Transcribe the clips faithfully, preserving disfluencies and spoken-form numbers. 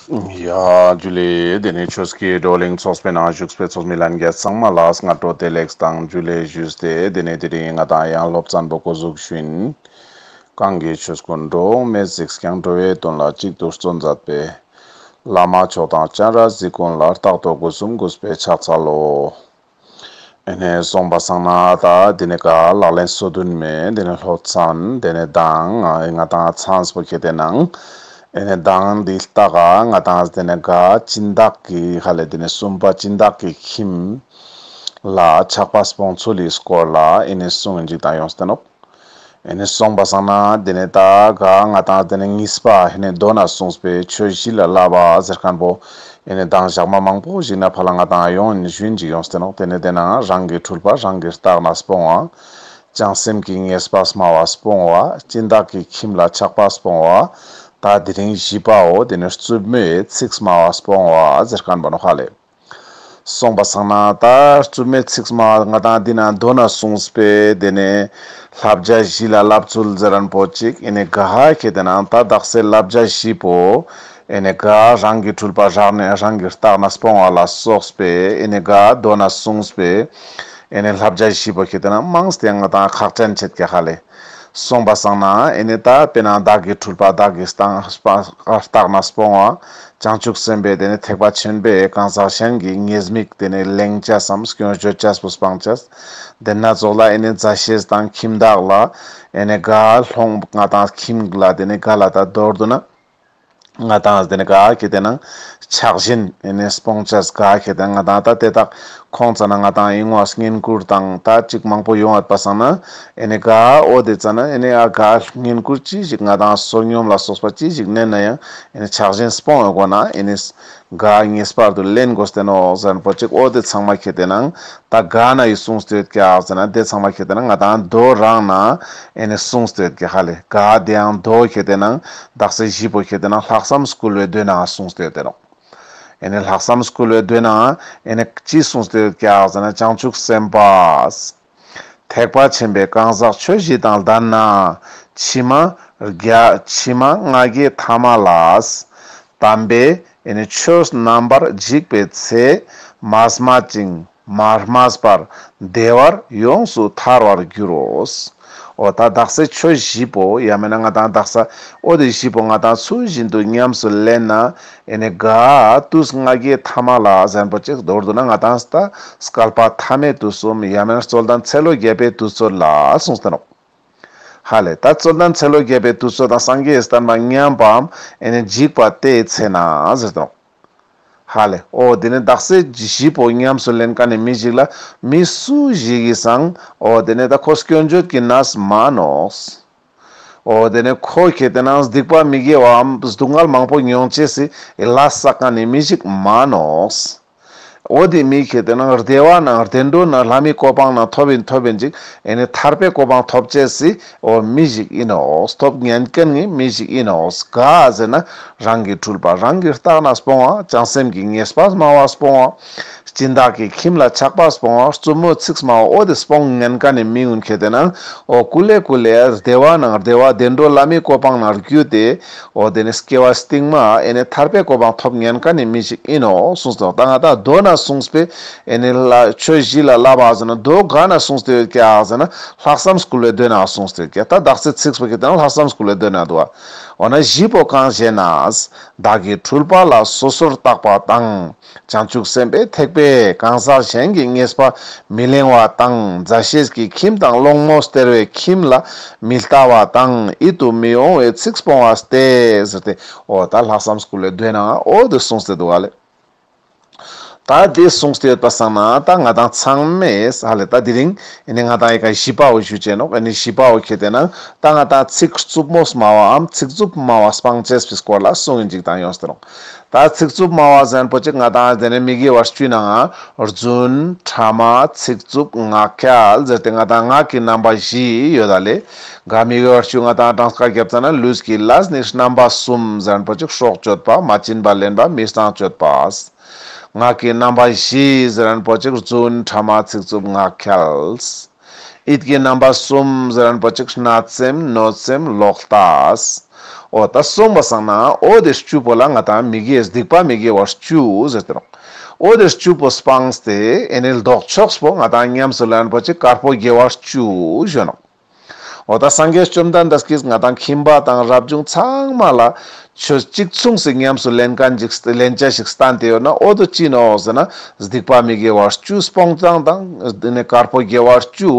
ཡ་ཇུ་ལེ། དེ་ནས་ཆོས་ཀྱི་བགྲོ་གླེང་ཚོགས་པའི་ནང་བཞུགས་པའི་ཚོགས་མི་ལྷན་རྒྱས་ཚང་མ་ལ་སྔ་དྲོ་བདེ་ལེགས་དང་ཇུ་ལེ་ཞུས་ཏེ། དེ་ནས་དེ་རིང་ང་དང་ཡང་སློབ་ཚན་པོ་འགོ་འཛུགས་ཞུ་ཡིན། གང་གི་ཆོས་ཀུན་འགྲོ་འོང་མེད་གཟིགས་ཀྱང་། འགྲོ་བའི་དོན་ལ་གཅིག་ཏུ་བརྩོན་མཛད་པའི། བླ་མ་མཆོག་དང་སྤྱན་རས་གཟིགས་མགོན་ལ། རྟག་ཏུ་སྒོ་གསུམ་གུས་པས་ཕྱག་འཚལ་ལོ། ཨེ་ནེ་སོང་པ་སང་ན་ད་དེ་ནེ་ག་ལག་ལེན་སོ་བདུན་མའི་དེ་ནེ་སློབ་ཚན་དེ་ནེ་མདང་ང་དང་ཚན་པོ་ཁེ་ཏེ་ནང་ཨེ་ནེ་མདང་འདི་ལྟ་ག་ང་དང་དེ་ནེ་ག་སྦྱིན་བདག་གི་ཧ་ལེ་དེ་ནེ་གསུམ་པ་སྦྱིན་བདག་གི་ཁྱིམ་ལ་ཆག་པ་སྤོང་ཚུལ་ལི་སྐོར་ལ་ཨེ་ནེ་གསུང་ངིན་ཅིག་དང་ཡོངས་ཏེ་ནོག། ཨེ་ནེ་སོང་པ་སང་ན་དེ་ནེ་ད་ག་ང་དང་དེ་ནེ་གཉིས་པ་ཨེ་ནེ་མདོ་ནས་གསུངས་པའི་ཆོས་བཞི་ལ་བསླབ་པ་ཟེར་མཁན་པོ་ཨེ་ནེ་མདང་ཞག་མ་མང་པོ་ཞིག་ནེ་ཕར་ལ་ང་དང་ཡོང་ཞུ་ཡིན་ཅིག་ཡོངས་ཏེ་ནོག། དེ་ནེ་དེ་ནང་རང་གི་འཁྲུལ་པ་རང་གིས་བརྟགས་ནས་སྤོང་བ། བྱང་སེམས་ཀྱི་ཉེས་པ་སྨྲ་བ་སྤོང་བ། སྦྱིན་བདག་གི་ཁྱིམ་ལ་ཆག་པ་སྤོང་བ། ད་དེ་རིང་བཞི་པའོ་དེ་ནེ་རྩུབ་མོའི་ཚིག་སྨྲ་བ་སྤོང་བ་ཟེར་མཁན་པོ་ནོག་ཧ་ལེ། སོང་པ་སང་ན་ད་རྩུབ་མོའི་ཚིག་སྨྲ་བ་ང་དང་འདི་ན་མདོ་ནས་གསུངས་པའི་དེ་ནེ་བསླབ་བྱ་བཞི་ལ་བསླབ་ཚུལ་ཟེར་མཁན་པོ་ཅིག་ཨེ་ནེ་ག་ཧ་ཁེ་ཏེ་ནང་ད་དག་སའི་བསླབ་བྱ་བཞི་པོ་ཨེ་ནེ་ག་རང་གི་འཁྲུལ་པ་རང་ནེ་རང་གིས་བརྟགས་ནས་སྤོང་བ་ལ་སོགས་པའི་ཨེ་ནེ་ག་མདོ་ནས་གསུངས་པའི་ཨེ་ནེ་བསླབ་བྱ་བཞི་པོ་ཁེ་ཏེ་ནང་མངས་ཏེ་ང་དང་ཁག་ཅན་ཆེད་ཀྱག་ཧ་ལེ། སོང་པ་སང་ན་ཨེ་ནེ་ད་དཔེར་ན་བདག་གི་འཁྲུལ་པ་བདག་གིས་བརྟགས་ནས་སྤོང་བ། བྱང་ཆུབ་སེམས་དཔའི་དེ་ནེ་ཐེག་པ་ཆེན་པོའི་གང་ཟག་གཞན་གྱི་ཉེས་དམིགས་དེ་ནེ་གླེང་བྱ་སམ་སྐྱོན་བརྗོད་བྱ་སྤུ་སྤང་བྱ། དེ་ན་ཙོགས་ལ་ཨེ་ནེ་མཛའ་བཤེས་དང་ཁྱིམ་བདག་ལ་ཨེ་ནེ་ག་སློང་ང་དང་ཁྱིམ་ལ་དེ་ནེ་ག་ལ་ད་མདོར་བསྡུ་ན་ང་དང་དེ་ནེ་ག་ཁེ་ཏེ་ནང་ཆགས་ཞེན་ཨེ་ནེ་སྤོང་བྱ་ག་ཁེ་ཏེ་ང་དང་ད་དེ་དག་ཁོང་ཙ་ན་ང་དང་ཨིན་ངོ་བསྙེན་བཀུར་དང་ད་ཅིག་མང་པོ་ཡོང་བ་པ་སང་ན་ཨེ་ནེ་ག་འོ་དེ་ཙ་ན་ཨེ་ནེ་ཨ་ག་བསྙེན་བཀུར་ཅི་ཞིག་ང་དང་བསོད་སྙོམས་ལ་སོགས་པ་ཅི་ཞིག་ནན་ན་ཡང་ཨེ་ནེ་ཆགས་ཞེན་སྤོང་བའི་སྒོ་ནས་ཨེ་ནེ་ག་ངེས་པར་དུ་ལེན་དགོས་ཏེ་ནོག་ཟེར་མཁན་པོ་ཅིག། འོ་དེ་ཚང་མ་ཁེ་ཏེ་ནང་ད་ག་ན་ཡི་གསུངས་ཏེ་ཡོད་ཀྱག་ཟེར་ན་དེ་ཚང་མ་ཁེ་ཏེ་ནང་ང་དང་མདོ་རང་ན་ཨེ་ནེ་གསུངས་ཏེ་ཡོད་ཀྱག་ཧ་ལེ། ག་དེ་ཡང་མདོ་ཁེ་ཏེ་ནང་དག་ས་བཞི་པོ་ཁེ་ཏེ་ནང་ལྷག་བསམ་སྐུལ་བའི་མདོའི་ནང་གསུངས་ཏེ་ཡོད་དེ་ནོག། ཨེ་ནེ་ལྷག་བསམ་སྐུལ་བའི་མདོའི་ནང་ཨེ་ནེ་ཅི་གསུངས་ཏེ་ཡོད་ཀྱག་ཟེར་ན། བྱང་ཆུབ་སེམས་དཔའ་ཐེག་པ་ཆེན་པོའི་གང་ཟག་ཆོས་བཞི་དང་ལྡན་ན། ཕྱི་མ་བརྒྱ་ཕྱི་མ་ལྔ་བརྒྱའི་ཐ་མ་ལ། དམ་པའི་ཨེ་ནེ་ཆོས་རྣམ་པར་འཇིག་པའི་ཚེ། མ་སྨད་ཅིང་མ་སྨད་པར་བདེ་བར་ཡོངས་སུ་ཐར་བར་འགྱུར་རོ། འོ་ད་དག་ས་ཆོས་བཞི་པོ་ཡང་མེད་ན་ང་དང་དག་ས་འོ་དེ་བཞི་པོ་ང་དང་ཚུལ་བཞིན་དུ་ཉམས་སུ་ལེན་ན་ཨེ་ནེ་ག་དུས་ལྔ་བརྒྱའི་ཐ་མ་ལ་ཟེར་མཁན་པོ་ཅིག་མདོར་བསྡུ་ན་ང་དང་ད་བསྐལ་པ་ཐ་མའི་དུས་གསུམ་ཡང་མེད་ན་རྩོད་ལྡན་ཚེ་ལོ་བརྒྱ་པའི་དུས་ཚོད་ལ་གསུངས་ཏེ་ནོག། ཧ་ལེ། ད་རྩོད་ལྡན་ཚེ་ལོ་བརྒྱ་པའི་དུས་ཚོད་དང་སངས་རྒྱས་བསྟན་པ་ཉམས་པའམ་ཨེ་ནེ་འཇིག་པ་དེའི་ཚེ་ན་ཟེར་ཏེ་ནོག། ཧ་ལེ། འོ་དེ་ནེ་དག་ས་བཞི་པོ་ཉམས་སུ་ལེན་མཁན་ནི་མི་ཞིག་ལ་མི་སུ་ཞིག་གིས་སང་འོ་དེ་ནེ་ད་ཁོ་སྐྱོན་བརྗོད་ཀྱི་ནས་མ་ནོག། འོ་དེ་ནེ་ཁོ་ཁེ་ཏེ་ནང་སྡིག་པ་མི་དགེ་བའམ་སྡུག་བསྔལ་མང་པོ་མྱོང་ཅེས་སི་ལས་བསགས་མཁན་ནི་མི་ཞིག་མ་ནོག། འོ་དེ་མི་ཁེ་ཏེ་ནང་བདེ་བ་ནང་བདེ་འགྲོ་ནང་ལྷ་མིའི་གོ་འཕང་ནང་ཐོབ་ཡིན་ཐོབ་ཡིན་ཅིག་ཨེ་ནེ་ཐར་པའི་གོ་འཕང་ཐོབ་ཅེས་སི་འོ་མི་ཞིག་ཨིན་ནོག། ཐོབ་ཉན་མཁན་ནི་མི་ཞིག་ཨིན་ནོག། ག་ཟེར་ན་རང་གི་འཁྲུལ་པ་རང་གིས་བརྟགས་ནས་སྤོང་བ། བྱང་སེམས་ཀྱི་ཉེས་པ་སྨྲ་བ་སྤོང་བ། སྦྱིན་བདག་གི་ཁྱིམ་ལ་ཆག་པ་སྤོང་བ། རྩུབ་མོའི་ཚིག་སྨྲ་བ། འོ་དེ་སྤོང་ཉན་མཁན་ནི་མི་གུན་ཁེ་ཏེ་ནང་འོ་ཀུ་ལེ་ཀུ་ལེ་བདེ་བ་ནང་བདེ་བ་བདེ་འགྲོ་ལྷ་མིའི་གོ་འཕང་ནང་བརྒྱུད་དེ་འོ་དེ་ནེ་སྐྱེ་བ་སྟིང་མ་ཨེ་ནེ་ཐར་པའི་གོ་འཕང་ཐོབ་ཉན་མཁན་ནི་མི་ཞིག་ཨིན་ནོག་གསུངས་ཏེ་ནོག། ད་ང་དང་མདོ་ནས་གསུངས་པའི་ཨེ་ནེ་ལ་ཆོས་བཞི་ལ་བསླབ་པ་ཟེར་ན་མདོ་ག་ན་གསུངས་ཏེ་ཡོད་ཀྱག་ཟེར་ན་ལྷག་བསམ་སྐུལ་བའི་མདོའི་ནང་གསུངས་ཏེ་ཡོད་ཀྱག། ད་དག་ས་ཚིགས་པོ་ཁེ་ཏེ་ནང་ལྷག་བསམ་སྐུལ་བའི་མདོའི་ནང་འདུག་བ། འོ་ན་བཞི་པོ་གང་ཞེ་ན། བདག་གི་འཁྲུལ་པ་ལ་སོ་སོར་བརྟག་པ་དང་། བྱང་ཆུབ་སེམས་དཔའི་ཐེག་པའི་གང་ཟག་གཞན་གྱི་ཉེས་པ་མི་གླེང་བ་དང་། མཛའ་བཤེས་ཀྱི་ཁྱིམ་དང་སློང་མོ་སྟེར་བའི་ཁྱིམ་ལ་མི་ལྟ་བ་དང་། ཡིད་དུ་མི་འོང་བའི་ཚིག་སྤོང་བ་སྟེ་ཟེར་ཏེ་འོ་ད་ལྷག་བསམ་སྐུལ་བའི་མདོའི་ནང་འོ་དེ་གསུངས་ཏེ་འདུག་ག་ལེ། ད་དེ་གསུངས་ཏེ་ཡོད་པ་སང་ན་ད་ང་དང་ཚང་མས་ཧ་ལེ་ད་དེ་རིང་ཨེ་ནེ་ང་དང་ཡི་ག་བཞི་པའོ་ཞུ་ཅེས་ནོག། ཨེ་ནེ་བཞི་པའོ་ཁེ་ཏེ་ནང་ད་ང་དང་ཚིག་རྩུབ་མོ་སྨྲ་བའམ་ཚིག་རྩུབ་སྨྲ་བ་སྤང་ཅེས་པའི་སྐོར་ལ་གསུང་ཡིན་ཅིག་དང་ཡོངས་ཏེ་ནོག། ད་ཚིག་རྩུབ་སྨྲ་བ་ཟེར་མཁན་པོ་ཅིག་ང་དང་དེ་ནེ་མི་དགེ་བ་བཅུའི་ནང་རྫུན། ཕྲ་མ། ཚིག་རྩུབ། ངག་འཁྱལ་ཟེར་ཏེ་ང་དང་ངག་གི་རྣམ་པ་བཞི་ཡོད་ད་ལེ། ག་མི་དགེ་བ་བཅུ་ང་དང་གྲངས་ཀ་རྒྱབ་ཙ་ན་ལུས་ཀྱི་ལས་ནི་རྣམ་པ་གསུམ་ཟེར་མཁན་པོ་ཅིག་སྲོག་གཅོད་པ། མ་བྱིན་པ་ལེན་པ། མི་ཚངས་སྤྱོད་པ། ངག་གི་རྣམ་པ་བཞི་ཟེར་མཁན་པོ་ཅིག་རྫུན། ཕྲ་མ། ཚིག་རྩུབ། ངག་འཁྱལ། ཡིད་ཀྱི་རྣམ་པ་གསུམ་ཟེར་མཁན་པོ་ཅིག་བརྣབ་སེམས། གནོད་སེམས། ལོག་ལྟ། འོ་ད་སོང་པ་སང་ན་འོ་དེ་བཅུ་པོ་ལ་ང་ཏང་མི་དགེ་སྡིག་པ་མི་དགེ་བ་བཅུ་ཟེར་ཏེ་ནོག། འོ་དེ་བཅུ་པོ་སྤངས་ཏེ་ཨེ་ནི་ལྡོག་ཕྱོགས་པོ་ང་ཏང་ཉམས་སུ་ལེན་པོ་ཅིག་དཀར་པོ་དགེ་བ་བཅུ་ཞུ་ནོག། འོ་ད་སངས་རྒྱས་བཅོམ་ལྡན་འདས་ཀྱིས་ང་ཏང་ཁྱིམ་པ་དང་རབ་བྱུང་ཚང་མ་ལ་ཆོས་གཅིག་མཚུངས་སུ་ཉམས་སུ་ལེན་མཁན་ཅིག་ལེན་ཆ་ཞིག་བསྟན་ཏེ་ཡོད་ན་འོ་དོ་ཅི་ནོག་ཟེར་ན་སྡིག་པ་མི་དགེ་བ་བཅུ་སྤོང་སྟངས་དང་དེ་ནས་དཀར་པོ་དགེ་བ་བཅུ་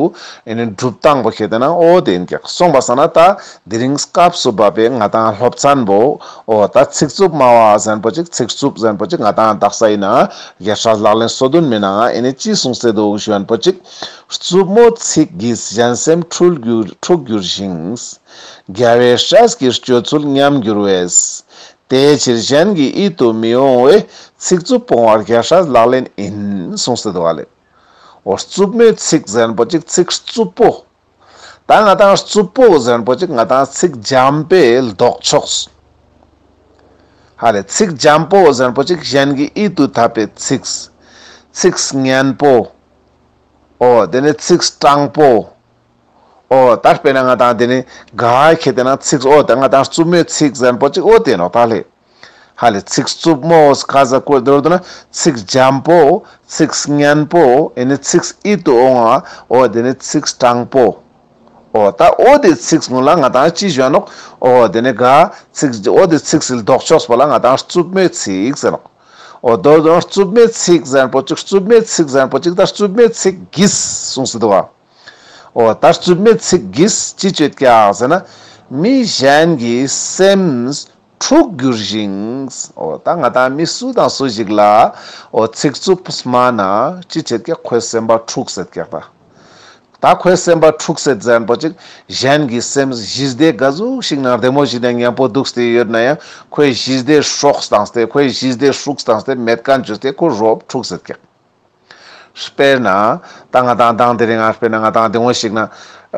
ཨེ་ནི་སྒྲུབ་སྟངས་པོ་ཁྱེད་དེ་ན་འོ་དེ་ཡིན་ཀྱག། སོང་པ་སང་ན་ད་དེ་རིང་སྐབས་སུ་བབ་པའི་ང་ཏང་སློབ་ཚན་པོ་འོ་ད་ཚིག་རྩུབ་སྨྲ་བ་ཟེར་མཁན་པོ་ཅིག་ཚིག་རྩུབ་ཟེར་མཁན་པོ་ཅིག་ང་ཏང་དག་ས་ཡིན་ན་རྒྱལ་སྲས་ལག་ལེན་སོ་བདུན་མའི་ནང་ཨེ་ནི་ཅི་གསུངས་ཏེ་འདུག་ཞུ་མཁན་པོ་ཅིག། རྩུབ་མོ་ཚིག་གིས་གཞན་སེམས་འཁྲུག་འགྱུར་འཁྲུག་འགྱུར་ཞིང་། རྒྱལ་བའི་སྲས་ཀྱི་སྤྱོད་ཚུལ་ཉམས་འགྱུར་བས། དེ་ཕྱིར་གཞན་གྱི་ཡིད་དུ་མི་འོང་བའི། ཚིག་རྩུབ་སྤོང་བ་རྒྱལ་སྲས་ལག་ལེན་ཡིན་གསུངས་ཏེ་འདུག་ག་ལེ། འོ་རྩུབ་མོའི་ཚིག་ཟེར་མཁན་པོ་ཅིག་ཚིག་རྩུབ་པོ། ད་ང་ཏང་རྩུབ་པོ་ཟེར་མཁན་པོ་ཅིག་ང་ཏང་ཚིག་འཇམ་པོའི་ལྡོག་ཕྱོགས། ཧ་ལེ་ཚིག་འཇམ་པོ་ཟེར་མཁན་པོ་ཅིག་གཞན་གྱི་ཡིད་དུ་འཐད་པའི་ཚིག། ཚིག་སྙན་པོ། འོ་དེ་ནས་ཚིག་དྲང་པོ། འོ་ད་དཔེར་ན་ང་ཏང་དེ་ནས་ག་ཁྱེད་དེ་ན་ཚིག་འོ་ད་ང་ཏང་རྩུབ་མོའི་ཚིག་ཟེར་མཁན་པོ་ཅིག་འོ་དེ་ནོག་ད་ལེ། ཧ་ལེ་ཚིག་རྩུབ་མོ་ཁ་ཟ་ཀོ་མདོར་བསྡུ་ན་ཚིག་འཇམ་པོ། ཚིག་སྙན་པོ། ཨེ་ནི་ཚིག་ཡིད་དུ་འོང་བ། འོ་དེ་ནས་ཚིག་དྲང་པོ། འོ་ད་འོ་དེ་ཚིག་སྔོན་ལ་ང་ཏང་ཅི་ཞུ་ནོག། འོ་དེ་ནས་ག་ཚིག་འོ་དེ་ཚིག་སི་ལྡོག་ཕྱོགས་པོ་ལ་ང་ཏང་རྩུབ་མོའི་ཚིག་ཟེར་ནོག། འོ་མདོར་བསྡུ་ན་རྩུབ་མོའི་ཚིག་ཟེར་མཁན་པོ་ཅིག་རྩུབ་མོའི་ཚིག་ཟེར་མཁན་པོ་ཅིག་ད་རྩུབ་མོའི་ཚིག་གིས་གསུངས་སུ་འདུག་བ། འོ་ད་རྩུབ་མོའི་ཚིག་གིས་ཅི་བྱེད་ཀྱག་ཟེར་ན། མི་གཞན་གྱི་སེམས་འཁྲུག་འགྱུར་ཞིང་། འོ་ད་ང་ཏང་མི་སུ་དང་སུ་ཞིག་ལ་འོ་ཚིག་རྩུབ་སྨྲ་ན་ཅི་བྱེད་ཀྱག་ཁོའི་སེམས་པ་འཁྲུག་སེད་ཀྱག་ད། ད་ཁོའི་སེམས་པ་འཁྲུག་སེད་ཟེར་མཁན་པོ་ཅིག་གཞན་གྱི་སེམས་ཞི་བདེ་ག་ཟུག་ཞིག་ན་བདེ་མོ་ཞིག་ན་མཉམ་པོ་འདུག་སྟེ་ཡོད་ན་ཡང་ཁོའི་ཞི་བདེ་སྲོག་བཏང་སྟེ་ཁོའི་ཞི་བདེ་སྲུག་བཏང་སྟེ་མེད་མཁན་བཅོས་ཏེ་ཁོ་རོབ་འཁྲུག་སེད་ཀྱག། དཔེར་ན། ད་ང་ཏང་དང་དེ་རིང་ང་དཔེར་ན་ང་ཏང་དེ་མོ་ཞིག་ན།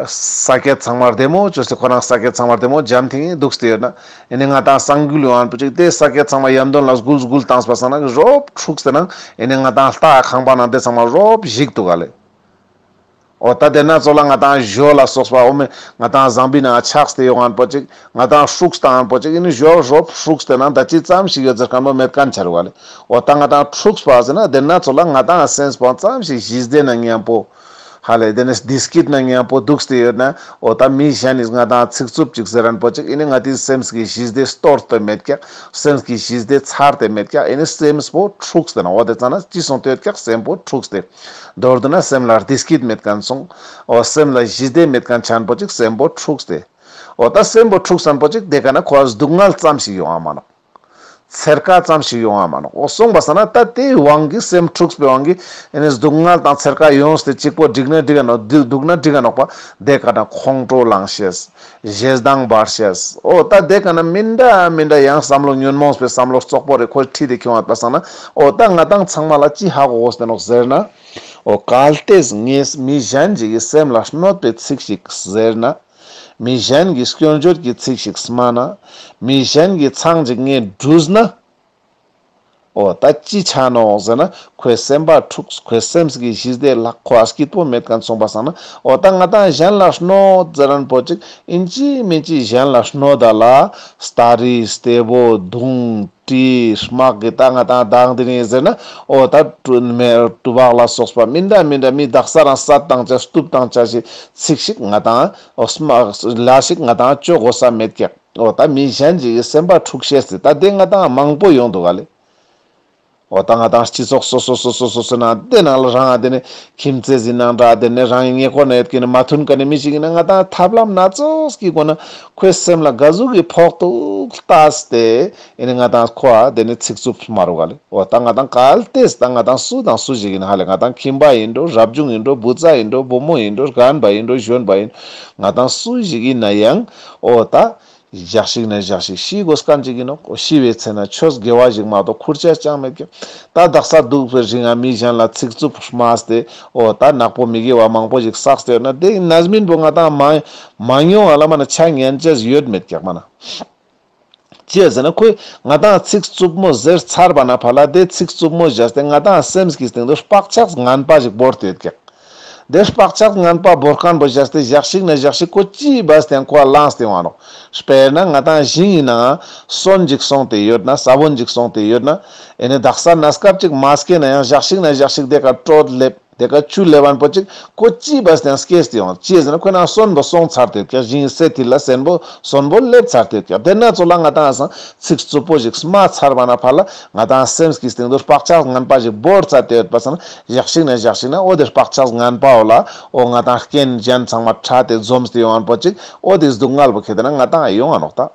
ས་སྐྱ་ཚང་མ་བདེ་མོ་བཅོས་ཏེ་ཁོ་རང་ས་སྐྱ་ཚང་མ་བདེ་མོ་འཇམ་ཐིང་ངེ་འདུག་སྟེ་ཡོད་ན། ཨེ་ནི་ང་ཏང་སང་འགུལ་ཡོང་མཁན་པོ་ཅིག་དེ་ས་སྐྱ་ཚང་མ་ཡམ་དོན་ལ་སྒུལ་སྒུལ་བཏང་པ་སང་ན་རོབ་འཁྲུག་སྟེ་ན་ཨེ་ནི་ང་ཏང་ལྟ་ཁང་པ་ནང་དེ་ཚང་མ་རོབ་ཞིག་འདུག་ག་ལེ། འོ་ད་དེ་ན་ཚོ་ལ་ང་ཏང་ཞོ་ལ་སོགས་པ་འོ་མེ་ང་ཏང་ཟམ་པའི་ནང་ཆགས་ཏེ་ཡོང་མཁན་པོ་ཅིག་ང་ཏང་སྲུག་བཏང་མཁན་པོ་ཅིག་ཨེ་ནི་ཞོ་རོབ་སྲུག་སྟེ་ན་ད་ཅི་ཙམ་ཞིག་ཡོད་ཟེར་མཁན་པོ་མེད་མཁན་ཆ་རུག་ག་ལེ། འོ་ད་ང་ཏང་འཁྲུག་པ་ཟེར་ན་དེ་ན་ཚོ་ལ་ང་ཏང་སེམས་པོ་ཙམ་ཞིག་ཞི་བདེ་ན་མཉམ་པོ། ཧ་ལེ་དེ་ནས་བདེ་སྐྱིད་ན་མཉམ་པོ་འདུག་སྟེ་ཡོད་ན་འོ་ད་མི་གཞན་ནི་ང་ཏང་ཚིག་རྩུབ་ཅིག་ཟེར་མཁན་པོ་ཅིག་ཨེ་ནི་ང་ཏི་སེམས་ཀྱི་ཞི་བདེ་སྟོར་ཏེ་མེད་ཀྱག། སེམས་ཀྱི་ཞི་བདེ་ཚར་ཏེ་མེད་ཀྱག། ཨེ་ནི་སེམས་པོ་འཁྲུག་སྟེ་ན་འོ་དེ་ཙ་ན་ཅི་སོང་སྟེ་ཡོད་ཀྱག། སེམས་པོ་འཁྲུག་སྟེ། མདོར་བསྡུ་ན་སེམས་ལ་བདེ་སྐྱིད་མེད་མཁན་སོང་། འོ་སེམས་ལ་ཞི་བདེ་མེད་མཁན་ཆ་མཁན་པོ་ཅིག་སེམས་པོ་འཁྲུག་སྟེ། འོ་ད་སེམས་པོ་འཁྲུག་མཁན་པོ་ཅིག་དེ་ཀ་ན་ཁོ་སྡུག་བསྔལ་ཙམ་ཞིག་ཡོང་ང་མ་ནོག། འཚེར་ཁ་ཙམ་ཞིག་ཡོང་ང་མ་ནོག། འོ་སོང་པ་སང་ན་ད་དེའི་དབང་གིས་སེམས་འཁྲུགས་པའི་དབང་གིས་ཨེ་ནི་སྡུག་བསྔལ་དང་འཚེར་ཁ་ཡོངས་ཏེ་གཅིག་པོ་འགྲིག་ན་འགྲིག་ག་ནོག། འདུག་འདུག་ན་འགྲིག་ག་ནོག་པ། དེ་ཀ་ན་ཁོང་ཁྲོ་ལངས་ཤེས། ཞེ་སྡང་འབར་ཤེས། འོ་ད་དེ་ཀ་ན་མི་འདྲ་མི་འདྲ་ཡང་བསམ་བློ་ཉོན་མོངས་པའི་བསམ་བློ་རྩོག་པོ་རེ་ཁོ་ཁྲིད་དེ་ཁྱོང་བ་པ་སང་ན་འོ་ད་ང་ཏང་ཚང་མ་ལ་ཅི་ཧ་གོ་གོས་ཏེ་ནོག་ཟེར་ན། འོ་གལ་ཏེ་ངས་མི་གཞན་ཅིག་གི་སེམས་ལ་གནོད་པའི་ཚིག་ཞིག་ཟེར་ན། མི་གཞན་གྱི་སྐྱོན་བརྗོད་ཀྱི་ཚིག་ཞིག་སྨྲ་ན། མི་གཞན་གྱི་མཚང་ཅིག་ངས་བྲུས་ན། འོ་ད་ཅི་ཆ་ནོག་ཟེར་ན་ཁོའི་སེམས་པ་འཁྲུགས། ཁོའི་སེམས་ཀྱི་ཞི་བདེ་ལ་ཁོ་ཨ་སྐྱིད་པོ་མེད་མཁན་སོང་པ་སང་ན་འོ་ད་ང་ཏང་གཞན་ལ་གནོད་ཟེར་མཁན་པོ་ཅིག་ཨིན་ཅི་མིན་ཅི་གཞན་ལ་གནོད་ད་ལ་སྟ་རི་སྟེ་བོ་རྡུང་གྲི་དམག་གི་ད་ང་ཏང་དང་དེ་རིང་ཟེར་ན་འོ་ད་དུ་བག་ལ་སོགས་པ་མི་འདྲ་མི་འདྲ་མི་དག་ས་རང་སད་བཏང་ཆ་གཏུབ་བཏང་ཆ་ཞིག་ཚིག་ཞིག་ང་ཏང་འོ་སྨྲ་ལ་ཞིག་ང་ཏང་བཅོ་དགོས་ས་མེད་ཀྱག། འོ་ད་མི་གཞན་ཅིག་གི་སེམས་པ་འཁྲུགས་ཤེས་ཏེ་ད་དེ་ང་ཏང་མང་པོ་ཡོང་འདུག་ག་ལེ། འོ་ད་ང་ཏང་སྤྱི་ཚོགས་སོ་སོ་སོ་སོ་སོ་སོ་ནང་དེ་ནང་ལ་རང་ཨ་དེ་ནས་ཁྱིམ་མཚེས་ཟིན་ནང་འདྲ་དེ་ནས་རང་ཉེ་འཁོར་ན་ཡོད་མཁན་ནི་མ་མཐུན་མཁན་ནི་མི་ཞིག་ཡིན་ན་ང་ཏང་ཐབས་ལམ་སྣ་ཚོགས་ཀྱི་སྒོ་ནས་ཁོའི་སེམས་ལ་ག་ཟུག་གི་ཕོག་ཐུག་ལྟས་ཏེ་ཨེ་ནི་ང་ཏང་ཁོ་ཨ་དེ་ནས་ཚིག་རྩུབ་སྨྲ་རུག་ག་ལེ། འོ་ད་ང་ཏང་གལ་ཏེ་ད་ང་ཏང་སུ་དང་སུ་ཞིག་ཡིན་ཧ་ལེ་ང་ཏང་ཁྱིམ་པ་ཡིན་འགྲོ་རབ་བྱུང་ཡིན་འགྲོ་བུ་ཚ་ཡིན་འགྲོ་བུ་མོ་ཡིན་འགྲོ་རྒན་པ་ཡིན་འགྲོ་གཞོན་པ་ཡིན་ང་ཏང་སུ་ཞིག་ཡིན་ན་ཡང་འོ་ད། ཞག་ཞིག་ན་ཞག་ཞིག་ཤི་དགོས་མཁན་ཅིག་ཡིན་ནོག། འོ་ཤི་བའི་ཚེ་ན་ཆོས་དགེ་བ་ཞིག་མ་གཏོགས་ཁུར་ཆ་ཅང་མེད་ཀྱག། ད་དག་ས་འདུག་པའི་རིང་ང་མི་གཞན་ལ་ཚིག་རྩུབ་སྨྲས་ཏེ་འོ་ད་ནག་པོ་མི་དགེ་བ་མང་པོ་ཞིག་བསགས་ཏེ་ཡོད་ན་དེ་རྣམ་སྨིན་པོ་ང་ཏང་མ་མ་མྱོང་ང་ལ་མ་ན་ཆ་ཉན་ཅེས་ཡོད་མེད་ཀྱག་མ་ན། ཅི་ཟེར་ན་ཁོས་ང་ཏང་ཚིག་རྩུབ་མོ་ཟེར་ཚར་བ་ན་ཕ་ལ་དེ་ཚིག་རྩུབ་མོ་བཞག་སྟེ་ང་ཏང་སེམས་ཀྱི་སྟེང་དུ་བག་ཆགས་ངན་པ་ཞིག་བོར་ཏེ་ཡོད་ཀྱག། དེ་བག་ཆགས་ངན་པ་བོར་ཁན་བོ་བཞག་སྟེ་ཞག་ཞིག་ན་ཞག་ཞིག་ཁོ་ཅི་བས་ཏེ་ཡང་ཁོ་ལངས་ཏེ་ཡོང་ང་ནོག། དཔེར་ན་ང་ཏང་ཞིང་ཡིན་ནའང་སོན་ཅིག་སོང་སྟེ་ཡོད་ན་ས་བོན་ཅིག་སོང་སྟེ་ཡོད་ན་ཨེ་ནི་དག་ས་གནས་སྐབས་ཅིག་མ་སྐྱེས་ན་ཡང་ཞག་ཞིག་ན་ཞག་ཞིག་དེ་ཀ་དྲོད་ལེབ། དེ་ཀ་ཆུ་ལེབ་བན་པོ་ཅིག་ཁོ་ཅི་བས་ཏེ་ཡང་སྐྱེས་ཏེ་ཡོང་། ཅི་ཟེར་ན་ཁོ་ན་སོན་པོ་སོང་ཚར་ཏེ་ཡོད་ཀྱག། ཞིང་སའི་ཐིལ་ལ་སོན་པོ་སོན་པོ་ལེབ་ཚར་ཏེ་ཡོད་ཀྱག། དེ་ན་ཚོ་ལ་ང་ཏང་ཨ་སང་ཚིག་རྩུབ་པོ་ཞིག་སྨྲ་ཚར་བ་ན་ཕར་ལ་ང་ཏང་སེམས་ཀྱི་སྟེང་དུ་བག་ཆགས་ངན་པ་ཞིག་བོར་ཚར་ཏེ་ཡོད་པ་སང་ཞག་ཞིག་ན་ཞག་ཞིག་ན་འོ་དེ་བག་ཆགས་ངན་པའོ་ལ་འོ་ང་ཏང་རྐྱེན་གཞན་ཚང་མ་ཕྲ་སྟེ་འཛོམས་ཏེ་ཡོང་བན་པོ་ཅིག་འོ་དེ་སྡུག་བསྔལ་བོ་ཁེ་ཏེ་ན་ང་ཏང་ཡོང་ང་ནོག་ད།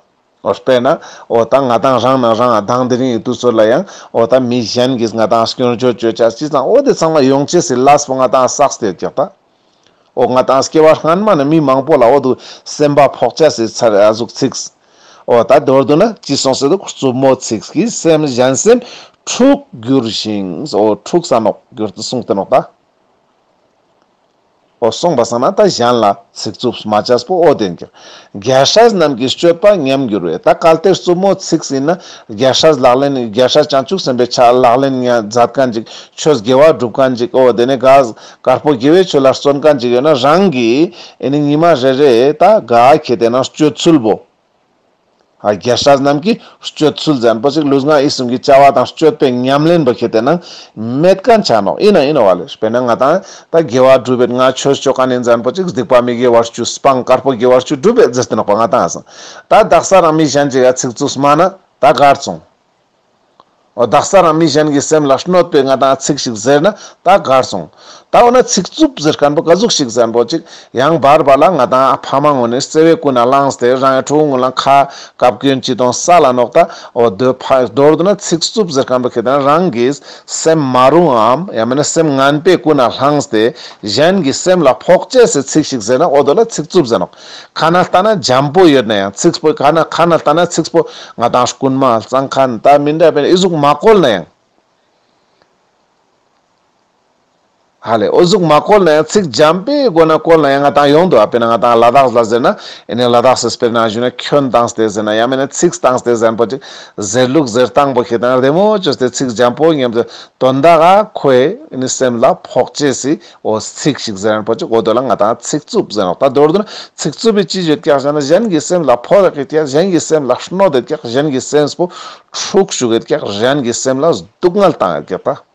འོ་དཔེར་ན་འོ་ད་ང་ཏང་རང་ན་རང་དང་དེ་རིང་ཡི་དུས་ཚོད་ལ་ཡང་འོ་ད་མི་གཞན་གྱིས་ང་ཏང་སྐྱོན་བརྗོད་བཅོས་བྱ་ཅི་ཙང་འོ་དེ་ཚང་མ་ཡོང་ཅེས་སི་ལས་པོ་ང་ཏང་བསགས་ཏེ་ཡོད་ཀྱག་ད། འོ་ང་ཏང་སྐྱེ་བ་སྔན་མ་ནི་མི་མང་པོ་ལ་འོ་དུ་སེམས་པ་ཕོག་ཅེས་སི་ཚར་ཨ་ཟུག་ཚིག། འོ་ད་མདོར་བསྡུ་ན་ཅི་གསུངས་སེ་འདུག། རྩུབ་མོ་ཚིག་གིས་སེམས་གཞན་སེམས་འཁྲུགས་འགྱུར་ཞིང་། འོ་འཁྲུགས་ས་ནོག་འགྱུར་ཏེ་གསུངས་ཏེ་ནོག་ད། འོ་སོང་པ་སང་ན་ད་གཞན་ལ་ཚིག་རྩུབ་སྨྲ་ཅེས་པོ་འོ་དེ་ཡིན་ཀྱག། རྒྱལ་སྲས་རྣམས་ཀྱི་སྤྱོད་པ་ཉམས་འགྱུར་བས། ད་གལ་ཏེ་རྩུབ་མོ་ཚིག་ཡིན་ན་རྒྱལ་སྲས་ལག་ལེན་རྒྱལ་སྲས་བྱང་ཆུབ་སེམས་དཔའི་ཆ་ལག་ལེན་ཉ་མཛད་མཁན་ཅིག་ཆོས་དགེ་བ་སྒྲུབ་མཁན་ཅིག་འོ་དེ་ནས་ག་དཀར་པོ་དགེ་བའི་ཆོས་ལ་བརྩོན་མཁན་ཅིག་ཡོད་ན་རང་གིས་ཨེ་ནི་ཉི་མ་རེ་རེ་ད་ག་ཁེ་ཏེ་ན་སྤྱོད་ཚུལ་བོ། ཨ་རྒྱལ་སྲས་རྣམས་ཀྱི་སྤྱོད་ཚུལ་ཟེར་མཁན་པོ་ཅིག་ལུས་ངག་ཡིད་གསུམ་གྱི་བྱ་བ་དང་སྤྱོད་པའི་ཉམས་ལེན་པོ་ཁེ་ཏེ་ན་མེད་མཁན་ཆ་ནོག། ཡིན་ན་ཡིན་ནོག་བ་ལེ། དཔེར་ན་ང་ཏང་ད་དགེ་བ་སྒྲུབ་པའི་ང་ཆོས་ཅོ་མཁན་ཡིན་ཟེར་མཁན་པོ་ཅིག་སྡིག་པ་མི་དགེ་བ་བཅུ་སྤང་དཀར་པོ་དགེ་བ་བཅུ་སྒྲུབ་པའི་ཟེར་ཏེ་ནོག་པ་ང་ཏང་ཨ་སང་། ད་དག་ས་རང་མི་གཞན་ཅིག་ཡ་ཚིག་རྩུབ་སྨྲ་ན་ད་གར་སོང་། འོ་དག་ས་རང་མི་གཞན་གྱི་སེམས་ལ་གནོད་པའི་ང་ཏང་ཚིག་ཞིག་ཟེར་ན་ད་གར་སོང་། ད་འོ་ན་ཚིག་རྩུབ་ཟེར་མཁན་པོ་ག་ཟུག་ཞིག་ཟེར་མཁན་པོ་ཅིག་ཡང་བར་བར་ལ་ང་ཏང་ཕ་མ་ངོ་ནས་བརྩེ་བའི་ཀུན་ནས་བསླངས་ཏེ་རང་ཡང་ཕྲུ་གུ་ངོ་ལ་ཁ་བཀབ་སྐྱོན་ཅི་གཏོང་ས་ལ་ནོག་ད། འོ་དོ་ཕ་མདོར་བསྡུ་ན་ཚིག་རྩུབ་ཟེར་མཁན་པོ་ཁེ་ཏེ་ན་རང་གི་སེམས་མ་རུངས་འམ་ཡང་མིན་ན་སེམས་ངན་པའི་ཀུན་ནས་བསླངས་ཏེ་གཞན་གྱི་སེམས་ལ་ཕོག་ཅེས་སི་ཚིག་ཞིག་ཟེར་ན་འོ་དོ་ལ་ཚིག་རྩུབ་ཟེར་ནོག། ཁ་ན་ལྟ་ན་འཇམ་པོ་ཡོད་ན་ཡང་ཚིག་པོ་ཁ་ན་ཁ་ན་ལྟ་ན་ཚིག་པོ་ང་ཏང་རྐུན་མ་གཙང་མཁན་ད་མི་འདྲ་བའི་ཨི་ཟུག་མ་བཀོལ་ན་ཡང་། ཧ་ལེ་ཨོ་ཟུག་མ་བཀོལ་ན་ཡང་ཚིག་འཇམ་པོའི་སྒོ་ནས་བཀོལ་ན་ཡང་ང་ཏང་ཡོང་འདུག། ཨ་དཔེར་ན་ང་ཏང་ལ་དྭགས་ལ་ཟེར་ན་ཨེ་ནི་ལ་དྭགས་སི་དཔེར་ན་ཞུ་ན་ཁྱོན་བཏང་སྟེ་ཟེར་ན་ཡང་མིན་ན་ཚིག་བཏང་སྟེ་ཟེར་ན་པོ་ཅིག་ཟེར་ལུགས་ཟེར་སྟངས་པོ་ཁེ་ཏེ་ན་རེ་མོ་བཅོས་ཏེ་ཚིག་འཇམ་པོ་ཉམས་ཏེ་དོན་དག་ག་ཁོའི་ཨེ་ནི་སེམས་ལ་ཕོག་ཅེས་སི་འོ་ཚིག་ཞིག་ཟེར་ན་པོ་ཅིག་འོ་དོ་ལ་ང་ཏང་ཚིག་རྩུབ་ཟེར་ནོག། ད་མདོར་བསྡུ་ན་ཚིག་རྩུབ་པའི་ཅི་བརྗོད་ཀྱག་ཟེར་ན་གཞན་གྱི་སེམས་ལ་ཕོག་ཡོད་ཀྱག། གཞན་གྱི་སེམས་ལ་གནོད་ཡོད་ཀྱག། གཞན་གྱི་སེམས་པོ་འཁྲུག་བཅུག་ཡོད་ཀྱག། གཞན་གྱི་སེམས་ལ་སྡུག་བསྔལ་བཏང་ཡོད་ཀྱག་ད།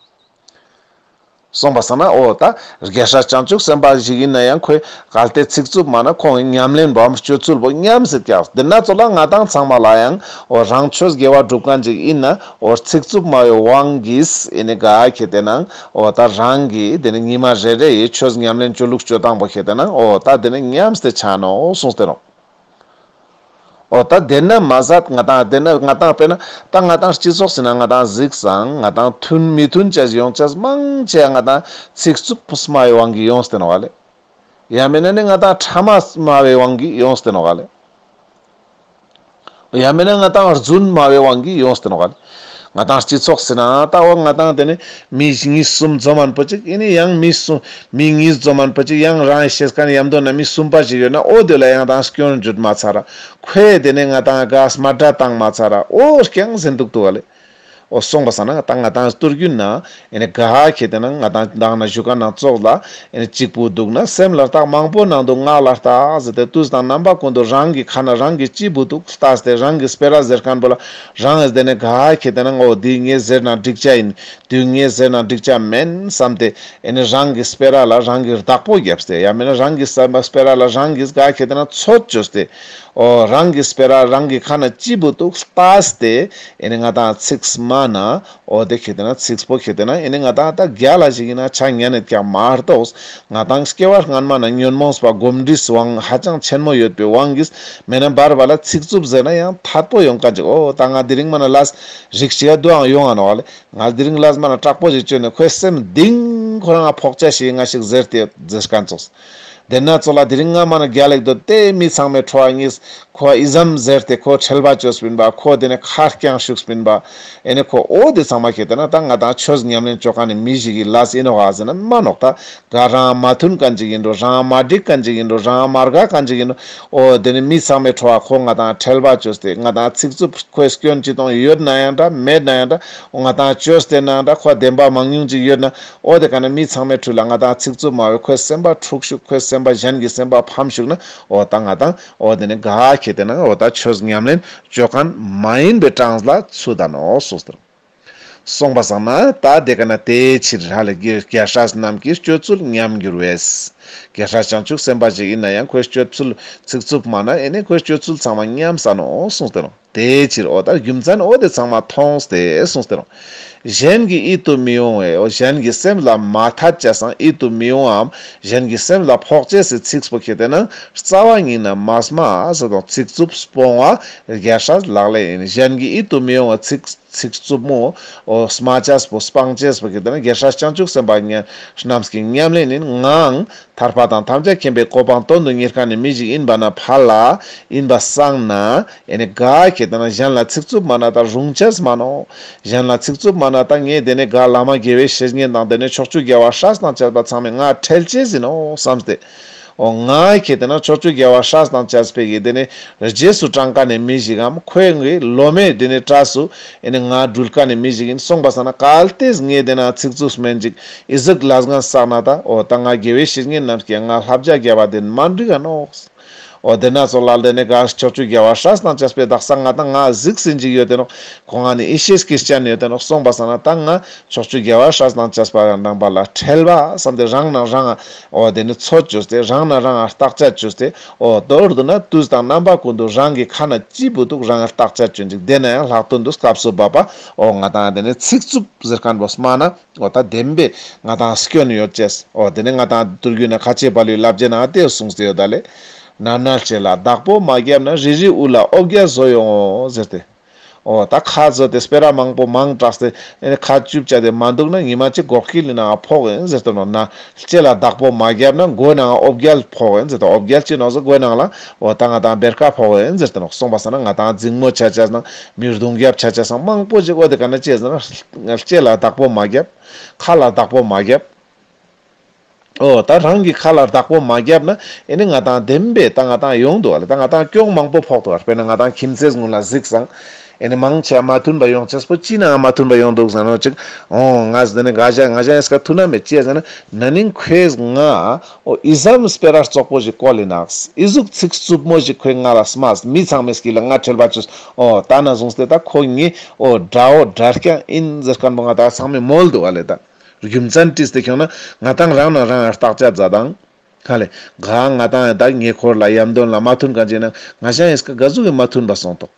སོང་པ་སང་ན་འོ་ད་རྒྱལ་སྲས་བྱང་ཆུབ་སེམས་དཔའ་ཞིག་ཡིན་ན་ཡང་ཁོས་གལ་ཏེ་ཚིག་རྩུབ་སྨྲ་ན་ཁོང་གི་ཉམས་ལེན་པའམ་སྤྱོད་ཚུལ་པོ་ཉམས་སེ་ཀྱག། དེ་ན་ཚོ་ལ་ང་ཏང་ཚང་མ་ལ་ཡང་འོ་རང་ཆོས་དགེ་བ་སྒྲུབ་མཁན་ཅིག་ཡིན་ན་འོ་ཚིག་རྩུབ་སྨྲ་བའི་དབང་གིས་ཨེ་ནི་ག་ཁེ་ཏེ་ན་འོ་ད་རང་གི་དེ་ནི་ཉི་མ་རེ་རེ་ཡི་ཆོས་ཉམས་ལེན་སྤྱོད་ལུགས་སྤྱོད་སྟངས་པོ་ཁེ་ཏེ་ན་འོ་ད་དེ་ནི་ཉམས་ཏེ་ཆ་ནོག་གསུངས་ཏེ་ནོག། འོ་ད་དེ་ན་མ་ཟད་ང་ཏང་དེ་ན་ང་ཏང་དཔེར་ན་ད་ང་ཏང་སྤྱི་ཚོགས་སི་ན་ང་ཏང་གཟིགས་སང་ང་ཏང་མཐུན་མི་མཐུན་ཅེས་ཡོང་ཅེས་མང་ཆེ་ང་ཏང་ཚིག་རྩུབ་སྨྲ་བའི་དབང་གིས་ཡོངས་ཏེ་ནོག་ལེ། ཡང་མིན་ན་ནི་ང་ཏང་ཕྲ་མ་སྨྲ་བའི་དབང་གིས་ཡོངས་ཏེ་ནོག་ལེ། ཡང་མིན་ན་ང་ཏང་རྫུན་སྨྲ་བའི་དབང་གིས་ཡོངས་ཏེ་ནོག་ལེ། ང་ཏང་སྤྱི་ཚོགས་སི་ན་ད་འོ་ང་ཏང་དེ་ནི་མི་གཉིས་གསུམ་འཛོམས་མཁན་པོ་ཅིག་ཨེ་ནི་ཡང་མི་གསུམ་མི་གཉིས་འཛོམས་མཁན་པོ་ཅིག་ཡང་རང་ཤེས་མཁན་ཡམ་དོ་ན་མི་གསུམ་པ་ཞིག་ཡོད་ན་འོ་དེ་ལ་ཡང་ཏང་སྐྱོན་བརྗོད་མ་ཚར་ར་ཁོས་དེ་ནི་ང་ཏང་ག་སྨད་སྒྲ་བཏང་མ་ཚར་ར་འོ་རྐྱང་ཟིན་འདུག་འདུག་ག་ལེ། འོ་སོང་པ་སང་ན་ད་ང་ཏང་སྟོར་རྒྱུན་ན་ཨེ་ནི་ག་ཁེ་ཏེ་ན་ང་ཏང་མདང་ན་ཞུ་མཁན་ན་ཙོགས་ལ་ཨེ་ནི་གཅིག་པུ་འདུག་ན་སེམས་ལ་རྟགས་མང་པོ་ནང་དུ་ངག་ལ་རྟགས་ཟེར་ཏེ་དུས་དང་རྣམ་པ་ཀུན་ཏུ་རང་གི་ཁ་ན་རང་གི་སྤྱི་བུ་འདུག་ལྟས་ཏེ་རང་གི་སྤེ་ར་ཟེར་མཁན་པོ་ལ་རང་ཨེ་དེ་ནི་ག་ཁེ་ཏེ་ན་འོ་འདི་ངས་ཟེར་ན་འགྲིག་ཅ་ཡིན། དུས་ངས་ཟེར་ན་འགྲིག་ཅ་མེན་བསམ་སྟེ་ཨེ་ནི་རང་གི་སྤེ་ར་ལ་རང་གི་བདག་པོ་བརྒྱབ་སྟེ་ཡང་མིན་ན་རང་གི་སྤེ་ར་ལ་རང་གིས་ག་ཁེ་ཏེ་ན་ཚོད་བཅོས་ཏེ་འོ་རང་གི་སྤེ་ར་རང་གི་ཁ་ན་ཅི་བུ་འདུག་ལྟས་ཏེ་ཨེ་ནི་ང་ཏང་ཚིག་སྨྲ་ན་འོ་དེ་ཁེ་ཏེ་ན་ཚིག་པོ་ཁེ་ཏེ་ན་ཨེ་ནི་ང་ཏང་ད་རྒྱལ་ལ་ཞིག་ཡིན་ན་ཆ་ཉན་ནེ་ཀྱང་མ་གཏོགས་ང་ཏང་སྐྱེ་བ་སྔན་མ་ན་ཉོན་མོངས་པ་གོམས་འདྲིས་དབང་ཧ་ཅང་ཆེན་མོ་ཡོད་པའི་དབང་གིས་མེད་ན་བར་བར་ལ་ཚིག་རྩུབ་ཟེར་ན་ཡང་ཐད་པོ་ཡོང་མཁན་ཅིག། འོ་ད་ང་དེ་རིང་མ་ན་ལས་རིགས་ཤིག་ག་དུའང་ཡོང་ང་ནོག་ལེ། ང་དེ་རིང་ལས་མ་ན་དྲག་པོ་ཞིག་བཅོས་ནས་ཁོའི་སེམས་གཏིང་ཁོ་རང་ང་ཕོག་ཅ་ཞིག་ང་ཞིག་ཟེར་ཏེ་ཟེར་མཁན་ཙོགས། དེ་ན་ཙོགས་ལ་དེ་རིང་ང་མ་ན་རྒྱལ་ལེགས་དོ་དེ་མི་ཚང་མའི་ཁྲོ་བ་ངིས་ཁོ་ཨི་ཙམ་ཟེར་ཏེ་ཁོ་ཁྲེལ་བ་བཅོས་པིན་པ། ཁོ་དེ་ནས་ཁ་རྐྱང་ཤུགས་པིན་པ། ཨེ་ནི་ཁོ་འོ་དེ་ཚང་མ་ཁྱེད་དེ་ན་ད་ང་དང་ཆོས་ཉམས་ལེན་བཅོ་མཁན་ནི་མི་ཞིག་གི་ལས་ཨིན་ནོག་ག་ཟེར་ན་མན་ནོག་ད་ག་རང་མ་མཐུན་མཁན་ཅིག་ཨིན་འགྲོ། རང་མ་འགྲིག་མཁན་ཅིག་ཨིན་འགྲོ། རང་མ་དགའ་མཁན་ཅིག་ཨིན་འགྲོ། འོ་དེ་ནི་མི་ཚང་མའི་ཁྲོ་བ་ཁོ་ང་དང་ཁྲེལ་བ་བཅོས་ཏེ་ང་དང་ཚིག་རྩུབ་ཁོའི་སྐྱོན་ཅི་དང་ཡོད་ན་ཡང་འདྲ་མེད་ན་ཡང་འདྲ། འོ་ང་དང་བཅོས་ཏེ་ན་འདྲ་ཁོ་བདེན་པ་མང་ཉུང་ཅིག་ཡོད་ན། འོ་དེ་ག་ན་མི་ཚང་མའི་ཁྲོད་ལ་ང་དང་ཚིག་རྩུབ་མ་བོས་ཁོའི་སེམས་པ་འཁྲུགས་ཤུགས་ཁོའི་སེམས་པ་གཞན་གྱི་སེམས་པ་ཕམ་ཤུགས་ན། འོ་ད་ང་དང་འོ་དེ་ནི་ག་ཁྱེད་དེ་ན་འོ་ད་ཆོས་ཉམས་ལེན་བཅོ་མཁན་མ་ཡིན་པའི་གྲངས་ལ་ཚུད་ད་ནོག་གསུངས་ཏེ། གསུངས་པ་སང་ན་ད་དེ་ག་ན་དེའི་ཕྱིར་ཧ་ལས་རྒྱལ་སྲས་རྣམས་ཀྱི་སྤྱོད་ཚུལ་ཉམས་འགྱུར་བས། རྒྱལ་སྲས་བྱང་ཆུབ་སེམས་དཔའ་ཞིག་ཡིན་ན་ཡང་ཁོའི་སྤྱོད་ཚུལ་ཚིག་རྩུབ་མ་ན་ཨེ་ནི་ཁོའི་སྤྱོད་ཚུལ་ཚང་མ་ཉམས་ས་ནོག་གསུངས་ཏེ་ནོག་དེའི་ཕྱིར་འོ་ད་རྒྱུ་མཚན་འོ་དེ་ཚང་མ་མཐོང་སྟེ་གསུངས་ཏེ་ནོག་གཞན་གྱི་ཡིད་དུ་མི་འོང་བའི་འོ་གཞན་གྱི་སེམས་ལ་མ་ཐད་ཅེས་སང་ཡིད་དུ་མི་འོང་བའམ་གཞན་གྱི་སེམས་ལ་ཕོག་ཅེས་སི་ཚིག་པོ་ཁྱེད་དེ་ན་རྩ་བ་ཉིད་ན་མ་སྨྲ་ཟེར་དང་ཚིག་རྩུབ་སྤོང་བ་རྒྱལ་སྲས་ལག་ལེན་ཡིན། གཞན་གྱི་ཡིད་དུ་མི་འོང་བའི་ཚིག་ཚིག་རྩུབ་མོ་འོ་སྨྲ་ཅེས་པོ་སྤང་ཅེས་པོ་ཁྱེད་དེ་ན་རྒྱལ་སྲས་བྱང་ཆུབ་སེམས་དཔའ་རྣམས་ཀྱི་ཉམས་ལེན་ཡིན། ངའང་ཐར་པ་དང་ཐམས་ཅད་མཁྱེན་པའི་གོ་འཕང་དོན་དུ་གཉེར་མཁན་ནི་མི་ཞིག་ཡིན་པ་ན་ཕར་ལ་ཡིན་པ་སང་ན་ཨེ་ནི་ག་ཁྱེད་དེ་ན་གཞན་ལ་ཚིག་རྩུབ་མ་ན་ད་རུང་ཅེས་མ་ནོག་གཞན་ལ་ཚིག་རྩུབ་མ་ན་ད་ངས་དེ་ནས་ག་བླ་མ་དགེ་བའི་བཤེས་གཉེན་དང་དེ་ནས་ཕྱོགས་བཅུའི་རྒྱལ་བ་སྲས་དང་བཅས་པ་ཚང་མས་ང་ཁྲེལ་ཅེས་ཡིན་ནོག་བསམ་སྟེ། འོ་ང་ཁྱེད་དེ་ན་ཕྱོགས་བཅུའི་རྒྱལ་བ་སྲས་དང་བཅས་པའི་གི་དེ་ནས་རྗེས་སུ་འབྲང་མཁན་ནི་མི་ཞིག་གམ་ཁོའི་ངའི་སློབ་མའི་དེ་ནས་གྲས་སུ་ཨེ་ནི་ང་འགྲུལ་མཁན་ནི་མི་ཞིག་ཡིན་གསུངས་པ་སང་ན་གལ་ཏེ་ངས་དེ་ན་ཚིག་རྩུབ་སྨན་ཅིག་ཨི་ཟུག་ལས་ངན་བསགས་ན་ད་འོ་ད་ང་དགེ་བའི་བཤེས་གཉེན་རྣམས་ཀྱིས་ང་བསླབ་བྱ་བརྒྱབ་པ་དེ་མ་འགྲིག་ག་ནོག་འོ་དེ་ན་ཙོགས་ལ་དེ་ནས་ག་ཕྱོགས་བཅུའི་རྒྱལ་བ་སྲས་དང་བཅས་པའི་དག་ས་ང་དང་ང་གཟིགས་ཟིན་ཅིག་ཡོད་དེ་ནོག་ཁོང་ང་ནི་ཡེ་ཤེས་ཀྱི་སྤྱན་ཡོད་དེ་ནོག་གསུངས་པ་སང་ན་ད་ང་ཕྱོགས་བཅུའི་རྒྱལ་བ་སྲས་དང་བཅས་པ་རྣམ་པ་ལ་ཁྲེལ་བ་བསམ་སྟེ་རང་ན་རང་འོ་དེ་ནི་ཚོད་བཅོས་ཏེ་རང་ན་རང་བརྟག་དཔྱད་བཅོས་ཏེ་འོ་མདོར་བསྡུ་ན་དུས་དང་རྣམ་པ་ཀུན་ཏུ་རང་གི་ཁ་ན་ཅི་བུ་འདུག་རང་བརྟག་དཔྱད་བཅོས་ཅིག་དེ་ན་ཡང་ལྷག་དོན་དུ་སྐབས་སུ་བབ་པ་འོ་ང་དང་དེ་ནི་ཚིག་རྩུབ་ཟེར་མཁན་པོ་སྨྲ་ན། འོ་ད་བདེན་པའི་ང་དང་སྐྱོན་ཡོད་ཅེས། འོ་དེ་ནི་ང་དང་དུར་རྒྱུད་ན་ཁ་ཆེ་བ་ལུའི་བསླབ་བྱའི་ནང་དེ་གསུངས་ཏེ་ཡོད་ད་ལེ། ན་ན་ལྕེ་ལ་བདག་པོ་མ་བརྒྱབ་ན། རི་རི་དབུ་ལ་འོ་བརྒྱལ་བཟོ་ཡོང་ཟེར་ཏེ། འོ་ད་ཁ་བཟོ་སྟེ་སྤེ་ར་མང་པོ་མང་དྲགས་ཏེ་ཨེ་ནི་ཁ་བཅུ་བཅད་དེ་མ་འདུག་ན་ཉི་མ་གཅིག་སྒོག་སྐྱིལ་ནང་ཕོག་ཡིན་ཟེར་ཏེ་ནོག་ན་ལྕེ་ལ་བདག་པོ་མ་བརྒྱབ་ན་མགོའི་ནང་འོ་བརྒྱལ་ཕོག་ཡིན་ཟེར་ཏེ་འོ་བརྒྱལ་ཅི་ནོག་ཟེར་མགོའི་ནང་ལ་འོ་ད་ང་དང་བེར་ཀ་ཕོག་ཡིན་ཟེར་ཏེ་ནོག་གསུངས་པ་སང་ན་ང་དང་འཛིང་མོ་ཆ་ཆ་སང་མི་རྡུང་རྒྱབ་ཆ་ཆ་སང་མང་པོ་ཅིག་འོ་དེ་ག་ན་ཅི་ཟེར་ན་ལྕེ་ལ་བདག་པོ་མ་བརྒྱབ། ཁ་ལ་བདག་པོ་མ་བརྒྱབ། འོ་ད་རང་གི་ཁ་ལ་བདག་པོ་མ་བརྒྱབ་ན་ཨེ་ནི་ང་དང་བདེན་པའི་ད་ང་དང་ཡོང་འདུག་བ་ལེ། ད་ང་དང་གྱོང་མང་པོ་ཕོག་འདུག་བ། དཔེར་ན་ང་དང་ཁྱིམ་མཚེས་ཀུན་ལ་གཟིགས་སང་ཨེ་ནི་མང་ཆེ་མ་མཐུན་པ་ཡོང་ཅེས་པོ་ཅི་ན་མ་མཐུན་པ་ཡོང་འདུག་ཟེར་ན་ཅིག་འོ་ང་ཟེར་ནས་ག་ཞ་ང་ཞ་ཡིན་སྐ་མཐུན་ན་མེད་ཅི་ཟེར་ན་ན་ནིང་ཁོས་ང་འོ་ཨི་ཙམ་སྤེ་ར་བཙོག་པོ་ཞིག་བཀོལ་ལི་ནགས་ཨི་ཟུག་ཚིག་རྩུབ་མོ་ཞིག་ཁོས་ང་ལ་སྨྲས། མི་ཚང་མས་ཀྱི་ལ་ང་ཁྲེལ་བ་བཅོས། འོ་ད་ན་བཟུང་སྟེ་ད་ཁོ་ངའི་འོ་དགྲ་བོ་དགྲ་རྐྱང་ཡིན་ཟེར་མཁན་པོ་ང་དང་ཚང་མས་མོལ་འདུག་བ་ལེ་ད། རྒྱུ་མཚན་བྲིས་ཏེ་ཁྱོང་ན་ང་དང་རང་ན་རང་བརྟག་དཔྱད་མཛད་དང་། ཧ་ལེ། ག་ང་དང་ད་ཉེ་འཁོར་ལ་ཡམ་དོན་ལ་མ་མཐུན་ག་ཅེ་ན་ང་ཞ་ཡིན་སྐ་ག་ཟུག་གི་མ་མཐུན་པ་སོང་ཏོག་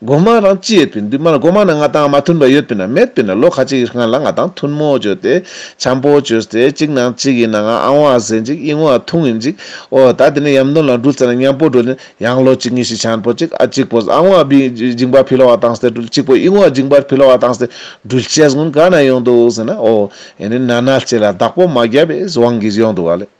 གོ་མ་རང་ཅི་ཡོད་པིན་དུས་མ་ན་གོ་མ་ན་ང་དང་མ་མཐུན་པ་ཡོད་པིན་ན་མེད་པིན་ན་ལོ་ཁ་ཅིག་གི་སྔ་ལ་ང་དང་མཐུན་མོ་བཅོས་ཏེ་འཆམ་པོ་བཅོས་ཏེ་གཅིག་ནང་གཅིག་ཡིན་ན་ང་ཨང་བ་ཟེན་ཅིག་ཨིང་བ་ཐུང་ཡིན་ཅིག་འོ་ད་དེ་ནས་ཡམ་དོན་ལ་འགྲུལ་ཙ་ན་མཉམ་པོ་འགྲུལ་ནས། ཡང་ལོ་གཅིག་གཉིས་ཤིག་ཆན་པོ་གཅིག་ཨ་གཅིག་པོ་ཨང་བ་བི་འཇིང་པ་ཕི་ལོ་བ་བཏང་སྟེ་འགྲུལ་གཅིག་པོ་ཨིང་བ་འཇིང་པ་ཕི་ལོ་བ་བཏང་སྟེ་འགྲུལ་ཅེས་ཀུན་ག་ན་ཡོང་འདུག་ཟེར་ན་འོ་ཨེ་ནི་ན་ན་ལྕེ་ལ་བདག་པོ་མ་བརྒྱབ་པའི་དབང་གིས་ཡོང་འདུག་བ་ལེ།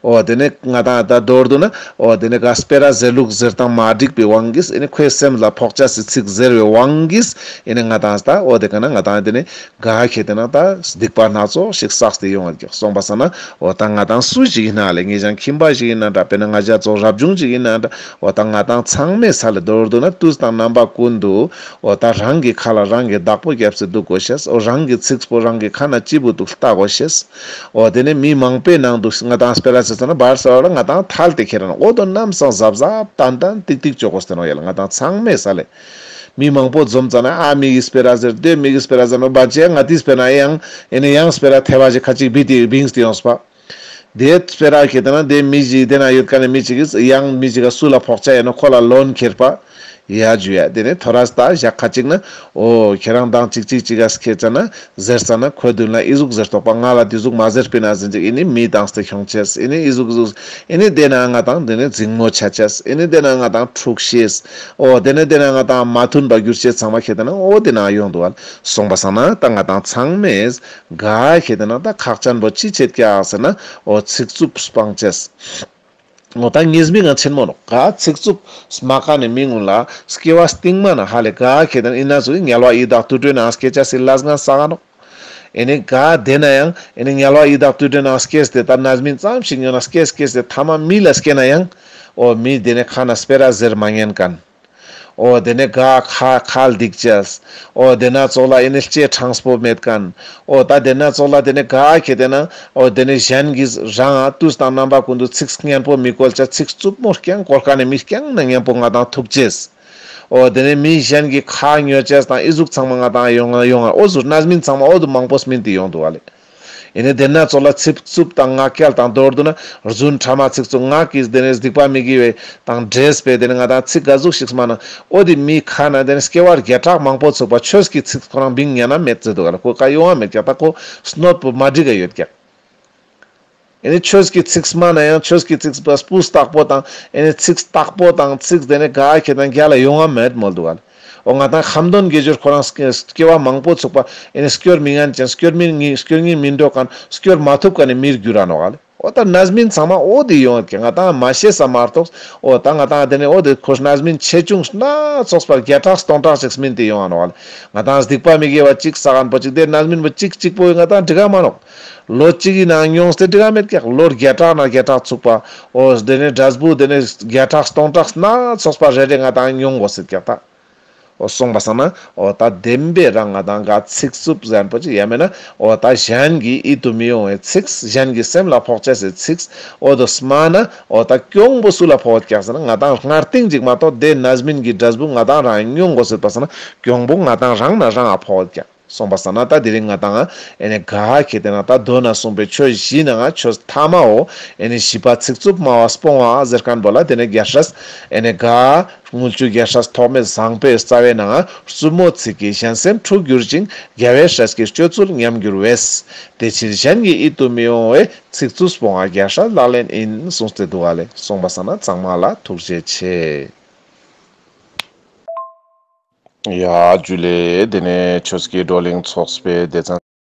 འོ་དེ་ནས་ང་དང་ད་མདོར་བསྡུ་ན་འོ་དེ་ནས་ག་སྤེ་ར་ཟེར་ལུགས་ཟེར་སྟངས་མ་འགྲིག་པའི་དབང་གིས་ཨེ་ནི་ཁོའི་སེམས་ལ་ཕོག་ཅེས་སི་ཚིག་ཟེར་བའི་དབང་གིས་ཨེ་ནི་ང་དང་ད་འོ་དེ་ག་ན་ང་དང་དེ་ནས། ག་ཁེ་ཏེ་ན་ད་སྡིག་པ་སྣ་ཚོགས་ཤིག་བསགས་ཏེ་ཡོང་བ་ཀྱག་སོང་པ་སང་ན་འོ་ད་ང་དང་སུ་ཞིག་ཡིན་ན་ལེ་ངེད་ཅག་ཁྱིམ་པ་ཞིག་ཡིན་ན་འདྲ་དཔེར་ན་ང་ཅག་ཚོ་རབ་བྱུང་ཞིག་ཡིན་ན་འདྲ་འོ་ད་ང་དང་ཚང་མའི་ས་ལེ་མདོར་བསྡུ་ན་དུས་དང་རྣམ་པ་ཀུན་ཏུ་འོ་ད་རང་གི་ཁ་ལ་རང་གི་བདག་པོ་རྒྱབ་སྟེ་འདུག་དགོས་ཤེས། འོ་རང་གི་ཚིག་པོ་རང་གི་ཁ་ན་ཅི་བུ་འདུག་ལྟ་དགོས་ཤེས། འོ་དེ་ནས་མི་མང་པོའི་ནང་དུ་ང་དང་སྤེ་ར་ཟེར་ཙ་ན་བར་ས་བ་ལ་ང་དང་ཐལ་ཏེ་ཁྱེར་ན་འོ་དོ་ནམ་སང་གཟབ་གཟབ་ཏན་ཏན་ཏིག་ཏིག་ཅོ་དགོས་ཏེ་ནོག་ཡ་ལེ་ང་དང་ཚང་མའི་ས་ལེ། མི་མང་པོ་འཛོམས་ཙ་ན་ཨ་མི་གི་སྤེ་ར་ཟེར་དེ་མི་གི་སྤེ་ར་ཟེར་ནོ་བ་ཅེ་ང་དེའི་སྤེ་ར་ཡང་ཨེ་ནི་ཡང་སྤེ་ར་ཐེ་བ་ཅིག་ཁ་ཅིག་བི་དེ་བིངས་ཏེ་ཡོངས་པ། དེ་སྤེ་ར་ཁེ་ཏེ་ན་དེ་མི་ཞིག་དེ་ན་ཡོད་ཀ་ནས་མི་ཅིག་གིས་ཡང་མི་ཅིག་ག་སུ་ལ་ཕོག་ཅ་ཡིན་ནོ་ཁོ་ལ་ལོན་ཁྱེར་པ། ཡ་ཇུ་ཡ། དེ་ནས་ཐོ་རས་ད་ཞག་ཁ་ཅིག་ན་འོ་ཁྱེད་རང་དང་ཅིག་ཅིག་ཅིག་ག་སྐྱེས་ཙ་ན་ཟེར་ཙ་ན་ཁོ་མདུན་ལ་ཨི་ཟུག་ཟེར་ཏོག་པ། ང་ལ་དེ་ཟུག་མ་ཟེར་པིན་ན་ཟེར་ཅིག། ཨེ་ནི་མི་དང་སྟེ་ཁྱོང་ཅེས། ཨེ་ནི་ཨི་ཟུག་ཟུག། ཨེ་ནི་དེ་ན་ང་དང་དེ་ནས་འཛིང་མོ་ཆ་ཅེས། ཨེ་ནི་དེ་ན་ང་དང་འཁྲུག་ཤེས། འོ་དེ་ནས་དེ་ན་ང་དང་མ་མཐུན་པ་གྱུར་ཅེས་ཚང་མ་ཁྱེད་དེ་ན་འོ་དེ་ན་ཡོང་འདུག་བ་ལེ། སོང་པ་སང་ན་ད་ང་དང་ཚང་མས་ག་ཁྱེད་དེ་ན་ད་ཁག་ཅན་པོ་ཅི་ཆེད་ཀྱག་ཟེར་ན་འོ་ཚིག་རྩུབ་སྤང་ཅེས། འོ་ད་ངེས་མི་ང་ཆེན་མོ་ནོག། ག་ཚིག་རྩུབ་སྨྲ་མཁན་ནི་མི་ངུན་ལ་སྐྱེ་བ་སྟིང་མ་ན་ཧ་ལེ་ག་ཁྱེད་དེ་ན་ཨི་ན་ཟུག་གི་དམྱལ་བ་ཡི་དྭགས་དུད་འགྲོའི་ནང་སྐྱེ་ཅེས་སི་ལས་ངན་བསགས་ནོག། ཨེ་ནི་ག་དེ་ན་ཡང་ཨེ་ནི་དམྱལ་བ་ཡི་དྭགས་དུད་འགྲོའི་ནང་སྐྱེས་ཏེ་ད་རྣམ་སྨིན་ཙམ་ཞིག་ཉོ་ན་སྐྱེས་སྐྱེས་ཏེ་ཐ་མ་མི་ལ་སྐྱེ་ན་ཡང་འོ་མི་དེ་ནས་ཁ་ན་སྤེ་ར་ཟེར་མ་ཉན་མཁན། འོ་དེ་ནས་ག་ཁ་ཁ་ལྡིག་ཅེས། འོ་དེ་ན་ཙོགས་ལ་ཨེ་ནི་ལྕེ་དྲང་པོ་མེད་མཁན། འོ་ད་དེ་ན་ཙོགས་ལ་དེ་ནས་ག་ཁྱེད་དེ་ན་འོ་དེ་ནས་གཞན་གྱིས་རང་ང་དུས་དང་རྣམ་པ་ཀུན་ཏུ་ཚིག་སྙན་པོ་མི་བཀོལ་ཅེས། ཚིག་རྩུབ་མོ་རྐྱང་བཀོལ་མཁན་ནི་མི་རྐྱང་ན་མཉམ་པོ་ང་དང་ཐུག་ཅེས། འོ་དེ་ནས་མི་གཞན་གྱི་ཁ་ཉོ་ཅེས་དང་ཨི་ཟུག་ཚང་མ་ང་དང་ཡོང་ང་ཡོང་ང་འོ་ཟུག་རྣམ་སྨིན་ཚང་མ་འོ་དུ་མང་པོ་སྨིན་ཏེ་ཡོང་འདུག་བ་ལེ། ཨེ་ནི་དེ་ན་ཙོགས་ལ་ཚིག་རྩུབ་དང་ངག་འཁྱལ་དང་མདོར་བསྡུ་ན་རྫུན་ཕྲ་མ་ཚིག་རྩུབ་ངག་གིས་དེ་ནས་སྡིག་པ་མི་དགེ་བའི་དང་འདྲེས་པའི་དེ་ནས་ང་དང་ཚིག་ག་ཟུག་ཞིག་སྨྲ་ན་འོ་དེ་མི་ཁ་ན་དེ་ནས་སྐྱེ་བ་བརྒྱ་ཕྲག་མང་པོ་ཚུགས་པ་ཆོས་ཀྱི་ཚིག་ཁོ་རང་བིང་ཉན་ན་མེད་ཟེར་འདུག་ག་ལེ། ཁོ་ཀ་ཡོང་ང་མེད་ཀྱག། ད་ཁོ་སྣོད་པོ་མ་འགྲིག་ག་ཡོད་ཀྱག། ཨེ་ནི་ཆོས་ཀྱི་ཚིག་སྨྲ་ན་ཡང་ཆོས་ཀྱི་ཚིག་པ་སྤུས་དག་པོ་དང་ཨེ་ནི་ཚིག་དག་པོ་དང་ཚིག་དེ་ནས་ག་ཁྱེད་དང་རྒྱལ་ལ་ཡོང་ང་མེད་མོལ་འདུག་ག་ལེ། འོ་ང་དང་ཁ་འདོན་དགེ་སྦྱོར་ཁོ་རང་སྐྱེ་སྐྱེ་བ་མང་པོ་ཚུགས་པ་ཨེ་ནི་སྐྱོར་མི་ཉན་ཅན་སྐྱོར་མི་ཉན་སྐྱོར་ཉན་མི་འགྲོ་མཁན་སྐྱོར་མ་ཐུབ་མཁན་ནི་མིར་འགྱུར་ར་ནོག་ག་ལེ། འོ་ད་རྣམ་སྨིན་ཚང་མ་འོ་དེ་ཡོང་ཡོད་ཀྱག། ང་དང་མ་ཤེས་ས་མ་གཏོགས་འོ་ད་ང་དང་དེ་ནས་འོ་དེ་ཁོ་རྣམ་སྨིན་ཆེ་ཆུང་སྣ་ཚོགས་པ་བརྒྱ་ཕྲག་སྟོང་ཕྲག་ཅིག་སྨིན་ཏེ་ཡོང་ང་ནོག་ག་ལེ། ང་དང་སྡིག་པ་མི་དགེ་བ་གཅིག་བསགས་མཁན་པོ་ཅིག་དེ་རྣམ་སྨིན་པོ་གཅིག་གཅིག་པོ་ང་དང་འགྲིག་ག་མ་ནོག། ལོ་གཅིག་གི་ནང་མྱོང་སྟེ་འགྲིག་ག་མེད་ཀྱག། ལོ་བརྒྱ་ཕྲག་ན་བརྒྱ་ཕྲག་ཚུགས་པ། འོ་དེ་ནས་འབྲས་བུ་དེ་ནས་བརྒྱ་ཕྲག་སྟོང་ཕྲག་སྣ་ཚོགས་པ་རེ་རེ་ང་དང་མྱོང་དགོས་སྲིད་ཀྱག་ད། འོ་སོང་པ་སང་ན་འོ་ད་བདེན་པའི་རང་ང་དང་ག་ཚིག་རྩུབ་ཟེར་མཁན་པོ་ཅིག་ཡང་མེད་ན་འོ་ད་གཞན་གྱི་ཡིད་དུ་མི་འོང་བའི་ཚིག་གཞན་གྱི་སེམས་ལ་ཕོག་ཅེས་སི་ཚིག་འོ་དོ་སྨྲ་ན་འོ་ད་གྱོང་པོ་སུ་ལ་ཕོག་ཀྱག་ཟེར་ན་ང་དང་སྔར་སྟིང་ཅིག་མ་གཏོགས་དེ་རྣམ་སྨིན་གྱི་འབྲས་བུ་ང་དང་རང་མྱོང་དགོས་སྲིད་པ་སང་ན་གྱོང་པོ་ང་དང་རང་ན་རང་ང་ཕོག་ཀྱག། སོང་པ་སང་ན་ད་དེ་རིང་ང་དང་ཨེ་ནི་ག་ཁྱེད་དེ་ན་ད་མདོ་ན་གསུངས་པའི་ཆོས་བཞི་ནང་ང་ཆོས་ཐ་མའོ་ཨེ་ནི་བཞི་པ་ཚིག་རྩུབ་སྨྲ་བ་སྤོང་བ་ཟེར་མཁན་པོ་ལ་དེ་ནས་རྒྱལ་སྲས་ཨེ་ནི་ག་དངུལ་ཆུ་རྒྱལ་སྲས་ཐོགས་མེད་བཟང་པོའི་རྩ་བའི་ནང་ང་རྩུབ་མོ་ཚིག་གིས་གཞན་སེམས་འཁྲུགས་འགྱུར་ཞིང་། རྒྱལ་བའི་སྲས་ཀྱི་སྤྱོད་ཚུལ་ཉམས་འགྱུར་བས། དེ་ཕྱིར་གཞན་གྱི་ཡིད་དུ་མི་འོང་བའི། ཚིག་རྩུབ་སྤོང་བ་རྒྱལ་སྲས་ལག་ལེན་ཡིན། གསུངས་ཏེ་འདུག་ག་ལེ། སོང་པ་སང་ན་ཚང་མ་ལ་ཐུགས་རྗེ་ཆེ། ཡ་ཇུ་ལེ། དེ་ནས་ཆོས་ཀྱི་བགྲོ་གླེང་ཚོགས་པའི་སྡེ་ཚན།